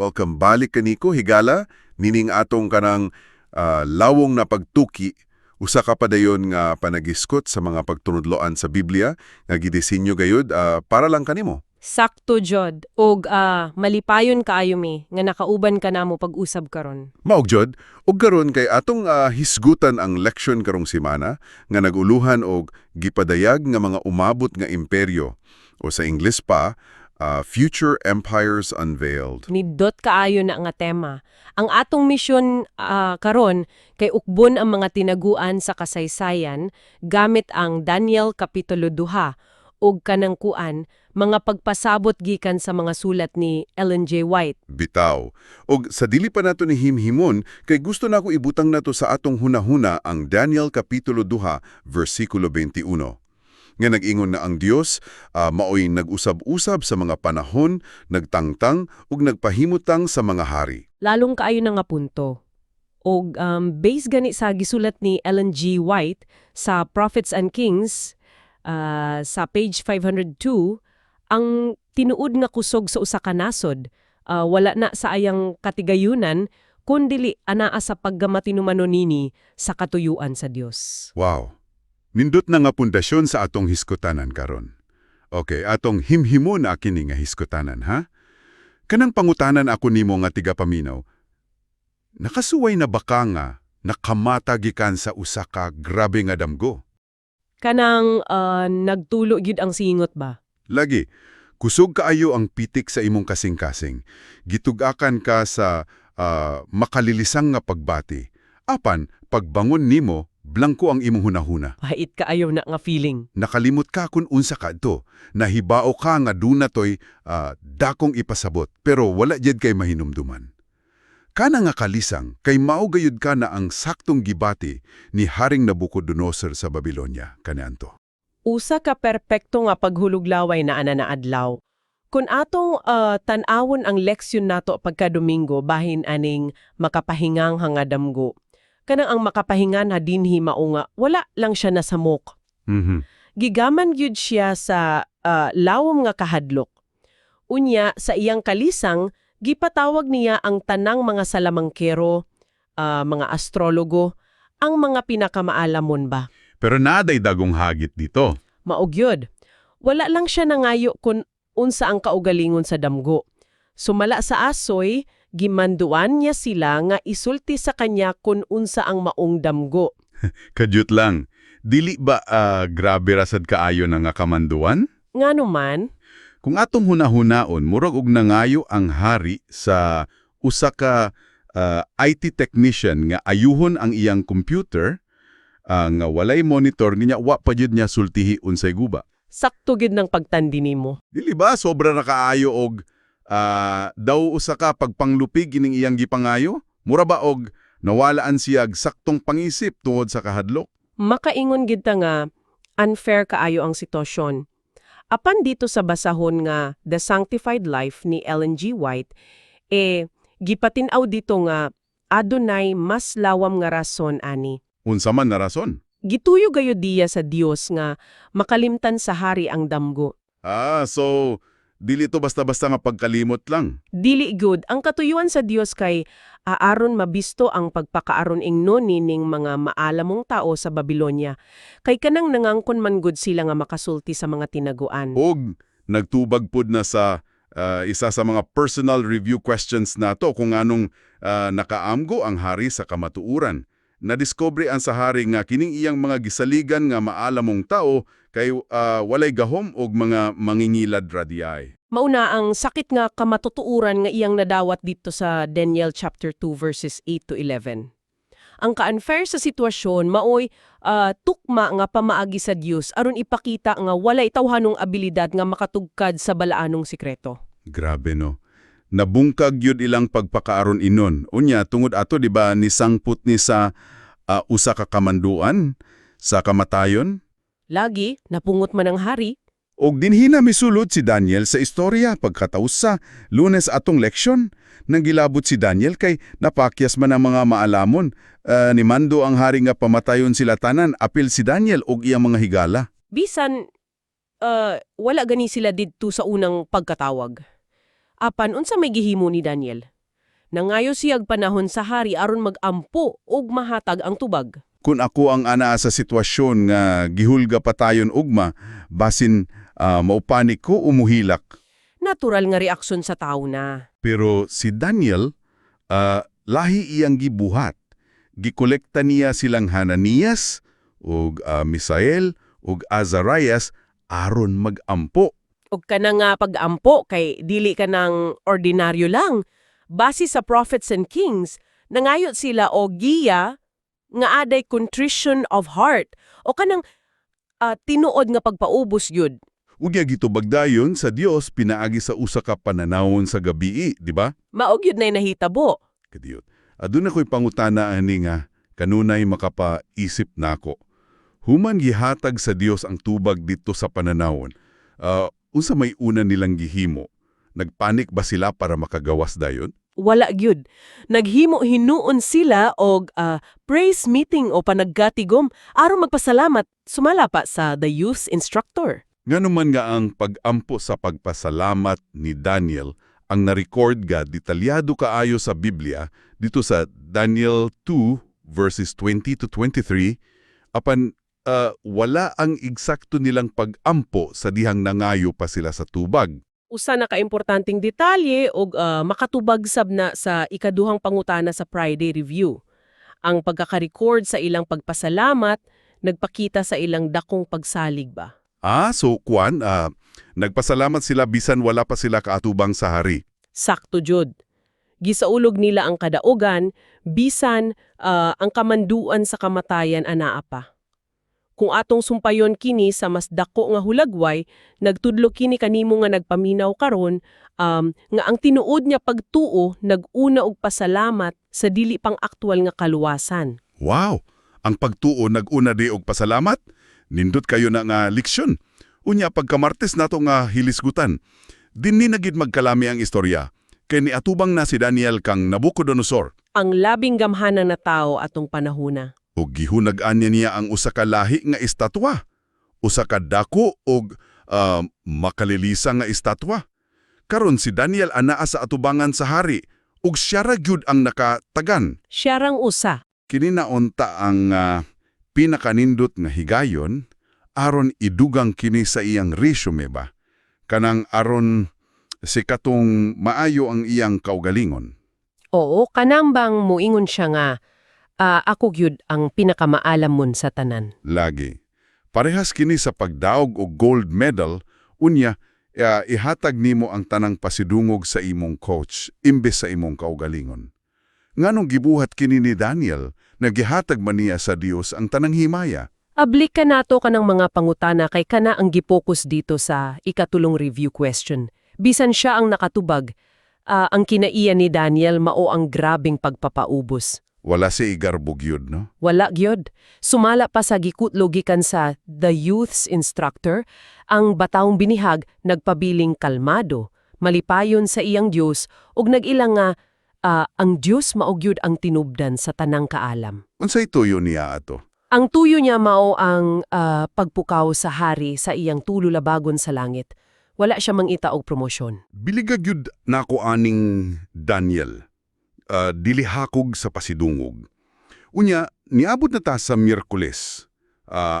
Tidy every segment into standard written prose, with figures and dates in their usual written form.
Welcome balik kaniko, higala, nining atong kanang lawong na pagtuki, usa ka padayon nga panagiskot sa mga pagtunudloan sa Biblia nga gidisenyo gayud para lang kanimo. Sakto jud, og malipayon kaayo mi nga nakauban ka namo pag-usab karon. Mao gyud, og karon kay atong hisgutan ang leksyon karong simana nga naguluhan og gipadayag nga mga umabot nga imperyo o sa Ingles pa, Future Empires Unveiled. Nindot kaayo na nga tema. Ang atong misyon karon kay ukbon ang mga tinaguan sa kasaysayan gamit ang Daniel Kapitulo 2 ug kanang kuan, mga pagpasabot gikan sa mga sulat ni Ellen G. White. Bitaw. Og sa dili pa nato ni himhimon, kay gusto nako ibutang nato sa atong hunahuna ang Daniel Kapitulo 2, versikulo 21. Nga nag-ingon na ang Dios maoy nag-usab-usab sa mga panahon, nagtangtang ug nagpahimutang sa mga hari. Lalong kaayo na nga punto. Og base gani sa gisulat ni Ellen G. White sa Prophets and Kings sa page 502, ang tinuod nga kusog sa usa ka nasod wala na sa ayang katigayunan kundili anaa sa paggamatinumanon nini sa katuyuan sa Dios. Wow. Nindot na nga pundasyon sa atong hiskutanan karon. Okay, atong himhimon na kini nga hiskutanan, ha? Kanang pangutanan ako nimo nga tigapaminaw. Nakasuway na ba ka nga nakamata gikan sa usa ka grabe nga damgo? Kanang nagtulo gyud ang singot ba? Lagi, kusog kaayo ang pitik sa imong kasing-kasing. Gitugakan ka sa makalilisang nga pagbati. Apan, pagbangon nimo, blangko ang imong hunahuna. Pait kaayo na nga feeling. Nakalimot ka kung unsa ka adto. Nahibao ka nga duna toy dakong ipasabot, pero wala jed kay mahinumduman. Kana nga kalisang kay mao gayud ka na ang saktong gibati ni Haring Nabucodonosor sa Babylonia kaniadto. Usa ka perpekto nga paghuluglaway na ana na adlaw. Kung atong tan-awon ang leksyon nato pagka Domingo bahin aning makapahingang hangadamgo. Kanang ang makapahingan ha dinhi mao nga wala lang siya nasamok. Gigaman gyud siya sa lawom nga kahadlok. Unya sa iyang kalisang, gipatawag niya ang tanang mga salamangkero, mga astrologo, ang mga pinakamaalamon ba. Pero naday dagong hagit dito. Mao gyud. Wala lang siya nangayo kung unsa ang kaugalingon sa damgo. Sumala sa asoy, gimanduan niya sila nga isulti sa kanya kung unsa ang maong damgo. Kadyot lang. Dili ba grabe rasad kaayo na nga kamanduan? Ngano man? Kung atong hunahunaon, murag og nangayo ang hari sa usa ka IT technician nga ayuhon ang iyang computer nga walay monitor niya, wa pa jud niya sultihi unsay guba. Sakto gid ng pagtandi nimo. Dili ba sobra na kaayo og daw usa ka pagpanglupig ining iyang gipangayo? Mura ba og nawalaan siyag saktong pangisip tungod sa kahadlok? Makaingon gid ta nga unfair kaayo ang sitwasyon. Apan dito sa basahon nga The Sanctified Life ni Ellen G. White, eh gipatin-aw dito nga adunay mas lawam nga rason ani. Unsa man na rason? Gituyo gayud diya sa Dios nga makalimtan sa hari ang damgo. Ah, so dili to basta-basta nga pagkalimot lang. Dili gud. Ang katuyuan sa Dios kay aaron mabisto ang pagpakaaron ingnon nining mga maalamong tao sa Babylonia. Kay kanang nangangkon man gud sila nga makasulti sa mga tinaguan. Og nagtubag pud na sa isa sa mga personal review questions nato kung anong nakaamgo ang hari sa kamatuuran. Nadiskubre ang sa hari nga kining iyang mga gisaligan nga maalamong tao kay walay gahom og mga mangingilad ra diay. Mauna ang sakit nga kamatutuuran nga iyang nadawat dito sa Daniel chapter 2 verses 8 to 11. Ang ka-unfair sa sitwasyon maoy tukma nga pamaagi sa Dios aron ipakita nga walay tawhanong abilidad nga makatugkad sa balaanong sikreto. Grabe, no. Nabungkag yun ilang pagpakaaron inon. Unya, tungod ato, di ba, nisangput ni sa usa ka kamanduan sa kamatayon? Lagi, napungot man ang hari. Og dinhi na misulod si Daniel sa istorya pagkataos sa Lunes atong leksyon. Nanggilabot si Daniel kay napakyas man ang mga maalamon. Nimando ang hari nga pamatayon sila tanan, apil si Daniel og iyang mga higala. Bisan, wala gani sila didto sa unang pagkatawag. Apan unsa may gihimo ni Daniel? Nangayo siyag panahon sa hari aron mag-ampo ug mahatag ang tubag. Kung ako ang anaa sa sitwasyon nga gihulga patayon ugma, basin maupanik ko o muhilak. Natural nga reaksyon sa tao na. Pero si Daniel, lahi iyang gibuhat. Gikolekta niya silang Hananias, ug Misael, ug Azarias aron magampo. Og kana nga pag-ampo kay dili ka ng ordinaryo lang. Base sa Prophets and Kings, nangayot sila og giya nga aday contrition of heart o kanang tinuod nga pagpaubos gyud. Ug gitubag dayon sa Dios pinaagi sa usa ka pananawon sa gabii, di ba? Mao gyud nay nahitabo. Kadiyot. Aduna ko'y pangutana ani nga kanunay makapaisip nako. Human gihatag sa Dios ang tubag dito sa pananawon. Unsa may una nilang gihimo? Nagpanik ba sila para makagawas dayon? Wala gyud. Naghimo hinuon sila og praise meeting o panaggatigom aron magpasalamat sumala pa sa the youth instructor. Ngano man nga ang pag-ampo sa pagpasalamat ni Daniel ang na-record ga detalyado kaayo sa Biblia dito sa Daniel 2 verses 20 to 23, apan wala ang eksakto nilang pag-ampo sa dihang nangayo pa sila sa tubag. Usa na kaimportanteng detalye og makatubag sab na sa ikaduhang pangutana sa Friday review. Ang pagkaka-record sa ilang pagpasalamat nagpakita sa ilang dakong pagsalig ba. Ah, so kwan, nagpasalamat sila bisan wala pa sila kaatubang sa hari. Sakto jud. Gisaulog nila ang kadaugan bisan ang kamanduan sa kamatayan anaa pa. Kung atong sumpayon kini sa mas dako nga hulagway, nagtudlo kini kanimo nga nagpaminaw karon nga ang tinuod nga pagtuo nag-una og pasalamat sa dili pang aktual nga kaluwasan. Wow! Ang pagtuo nag-una di og pasalamat? Nindot kayo na nga leksyon. Unya pagka-Martes nato nga hilisgutan. Dinhi na gid magkalami ang istorya. Kay niatubang na si Daniel kang Nabucodonosor. Ang labing gamhanan na tao atong panahona. Ug gihunag-an niya ang usa ka lahi nga estatwa. Usa ka dako og makalilisa nga estatwa. Karon si Daniel anaa sa atubangan sa hari ug siya ra gyud ang nakatagan. Siya rang usa. Kini na unta ang pinakanindot nga higayon aron idugang kini sa iyang resume ba, kanang aron si katong maayo ang iyang kaugalingon. Oo, kanang bang muingon siya nga, ako gyud ang pinakamaalam mon sa tanan. Lagi parehas kini sa pagdaog og gold medal, unya ihatag nimo ang tanang pasidungog sa imong coach imbes sa imong kaugalingon. Nganong gibuhat kini ni Daniel, nagihatag man niya sa Dios ang tanang himaya? Ablik ka nato kanang mga pangutana kay kana ang gipokus dito sa ikatulong review question. Bisan siya ang nakatubag, ang kinaiya ni Daniel mao ang grabing pagpapaubos. Wala si igarbo gyud, no? Wala gyud. Sumala pa sa gikutlo gikan sa The Youth's Instructor, ang bataong binihag nagpabiling kalmado, malipayon sa iyang Dios ug nag-ila nga ang Dios mao gyud ang tinubdan sa tanang kaalam. Unsay tuyo niya ato? Ang tuyo niya mao ang pagpukaw sa hari sa iyang tululabagon sa langit. Wala siya mangita og promosyon. Biliga gyud nako aning Daniel. Dili hakog sa pasidungog. Unya, niabot na ta sa Miyerkules.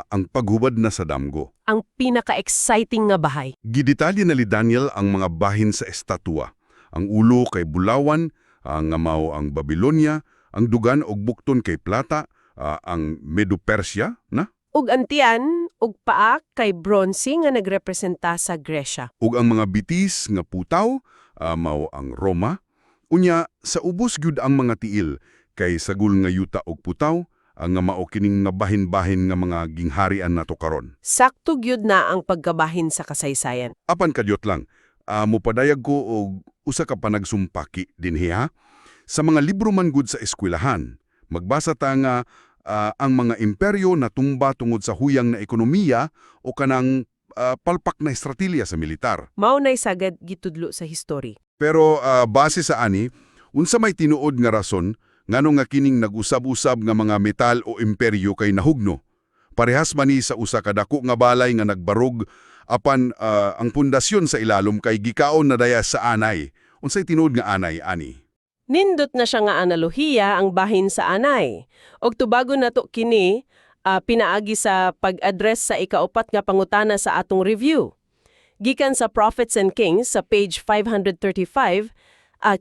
Ang paghubad na sa damgo. Ang pinaka-exciting nga bahay. Gidetalye na ni Daniel ang mga bahin sa estatwa. Ang ulo kay bulawan, ang mao ang Babylonia, ang dugan og bukton kay plata, ang Medo-Persia, na? Ug ang tiyan ug paa kay bronze nga nagrepresenta sa Gresya. Ug ang mga bitis nga putaw, mao ang Roma. Unya, sa ubos gyud ang mga tiil kay sagol nga yuta og putaw, ang nga mao kining nga bahin-bahin nga mga gingharian nato karon. Sakto gyud na ang pagkabahin sa kasaysayan. Apan kadyot lang, mopadayag ko og usa ka panagsumpaki dinhi ha. Sa mga libro man gud sa eskwelahan, magbasa ta nga ang mga imperyo natumba tungod sa huyang na ekonomiya o kanang palpak na estratehiya sa militar. Mao nay sagad gitudlo sa history. Pero base sa ani, unsa may tinuod nga rason ngano nga kining nag-usab-usab nga mga metal o imperyo kay nahugno? Parehas man ni sa usa ka dako nga balay nga nagbarog apan ang pundasyon sa ilalom kay gikaon na daya sa anay Unsay tinuod nga anay ani? Nindot na siya nga analohiya ang bahin sa anay. Og tubagon nato kini pinaagi sa pag-address sa ikaupat nga pangutana sa atong review. Gikan sa Prophets and Kings sa page 535,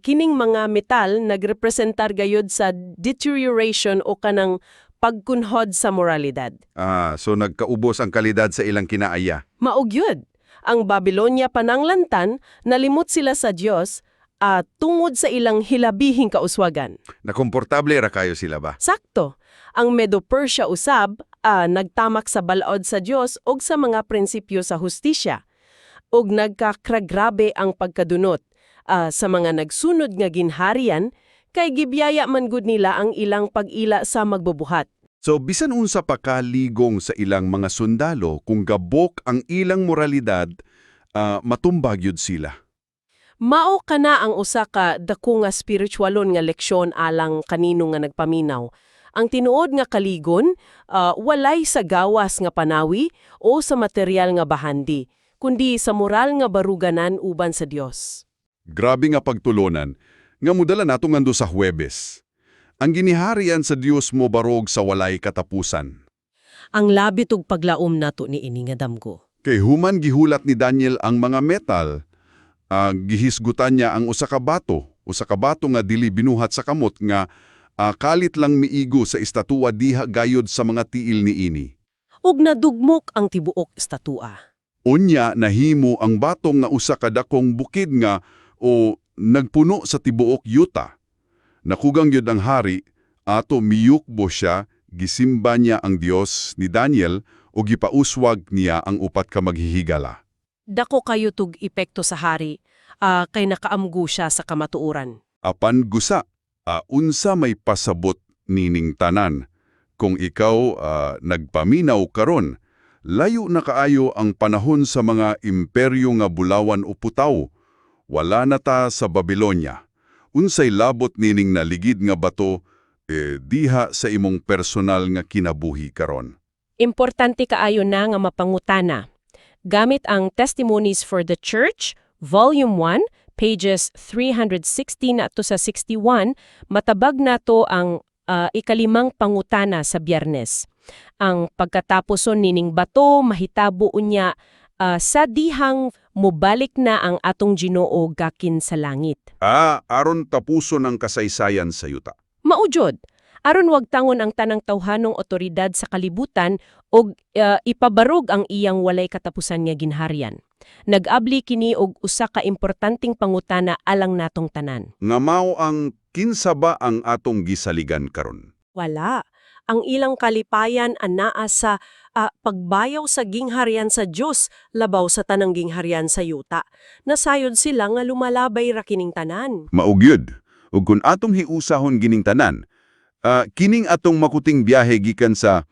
kining mga metal nagrepresentar gayud sa deterioration o kanang pagkunhod sa moralidad. Ah, so nagkaubos ang kalidad sa ilang kinaaya. Mao gyud. Ang Babylonia pananglantan, nalimot sila sa Dios tungod sa ilang hilabihing kauswagan. Nakomportable ra kayo sila ba? Sakto. Ang Medo-Persia usab nagtamak sa balaod sa Dios og sa mga prinsipyo sa hustisya. Og nagkakragrabe ang pagkadunot sa mga nagsunod nga ginharian kay gibiyaya man gud nila ang ilang pag-ila sa magbubuhat. So bisan unsa pa kaligong sa ilang mga sundalo kung gabok ang ilang moralidad, matumbag yun sila. Mao kana ang usa ka dako nga spiritualon nga leksyon alang kanino nga nagpaminaw. Ang tinuod nga kaligon, walay sa gawas nga panawi o sa material nga bahandi, kundi sa moral nga baruganan uban sa Dios. Grabe nga pagtulunan, nga mudala nato ngando sa Huwebes. Ang giniharian sa Dios mo barog sa walay katapusan. Ang labit ug paglaom nato ni ini nga damgo. Kay human gihulat ni Daniel ang mga metal, gihisgutan niya ang usa ka bato nga dili binuhat sa kamot nga kalit lang miigo sa estatwa diha gayod sa mga tiil niini. Ug nadugmok ang tibuok estatua. Unya nahimo ang bato nga usa ka dakong bukid nga o nagpuno sa tibuok yuta. Nakugang yun ang hari, ato miyukbo siya, gisimba niya ang Dios ni Daniel o gipauswag niya ang upat ka maghihigala. Dako kayo tug epekto sa hari, kay nakaamgo siya sa kamatuoran. Apan gusa, unsa may pasabot nining tanan. Kung ikaw nagpaminaw karon, layo na kaayo ang panahon sa mga imperyo nga bulawan o putaw. Wala na ta sa Babylonia. Unsay labot nining naligid nga bato, eh, diha sa imong personal nga kinabuhi karon. Importante kaayo na nga mapangutana. Gamit ang Testimonies for the Church, Volume 1, pages 316 to sa 61, matabag nato ang ikalimang pangutana sa Biyernes. Ang pagkataposon nining bato mahitabo unya sa dihang mobalik na ang atong Ginoo gakin sa langit. Ah, aron tapuson ang kasaysayan sa yuta. Maujod, aron wag tangon ang tanang tawhanong otoridad sa kalibutan og ipabarog ang iyang walay katapusan nga ginharian. Nag-abli kini og usa ka importanteng pangutana alang natong tanan. Nga mao ang kinsa ba ang atong gisaligan karon. Wala. Ang ilang kalipayan anaa sa pagbayaw sa gingharian sa Dios labaw sa tanang gingharian sa yuta. Nasayod sila nga lumalabay ra kining tanan. Maugyud. Ug kung atong hiusahon gining tanan, kining atong makuting biyahe gikan sa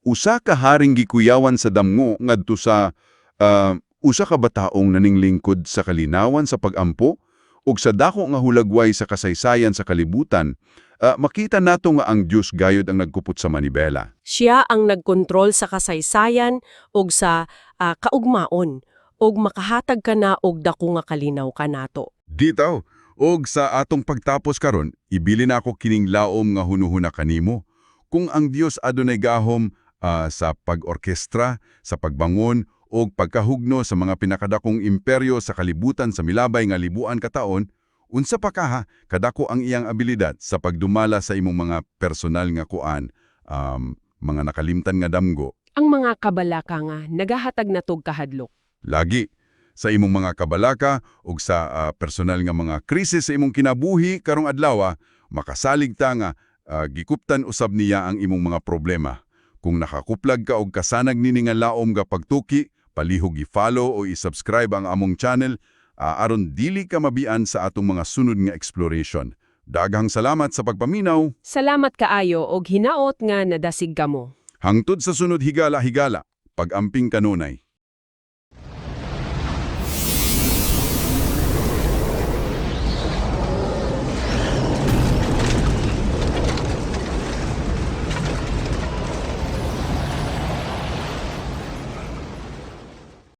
usa ka haring gikuyawan sa damgo ngadto sa usa ka bataong naninglingkod sa kalinawan sa pagampo ug sa dako nga hulagway sa kasaysayan sa kalibutan, makita nato nga ang Dios gayud ang nagkupot sa manibela. Siya ang nagkontrol sa kasaysayan ug sa kaugmaon ug makahatag ka na og dako nga kalinaw kanato. Ditaw, og sa atong pagtapos karon, ibili na ako kining laom nga hunuhuna kanimo. Kung ang Dios adunay gahom sa pag-orkestra, sa pagbangon og pagkahugno sa mga pinakadakong imperyo sa kalibutan sa milabay nga libuan ka taon, unsa pa kaha kadako ang iyang abilidad sa pagdumala sa imong mga personal nga kuan, mga nakalimtan nga damgo. Ang mga kabalaka nga nagahatag natog kahadlok. Lagi sa imong mga kabalaka ug sa personal nga mga krisis sa imong kinabuhi karong adlaw, makasalig ta nga gikuptan usab niya ang imong mga problema. Kung nakakuplag ka og kasanag nini nga laom nga pagtuki, palihog i-follow o i-subscribe ang among channel aron dili ka mabian sa atong mga sunod nga exploration. Daghang salamat sa pagpaminaw. Salamat kaayo og hinaot nga nadasig kamo. Hangtod sa sunod higala-higala, pag-amping kanunay.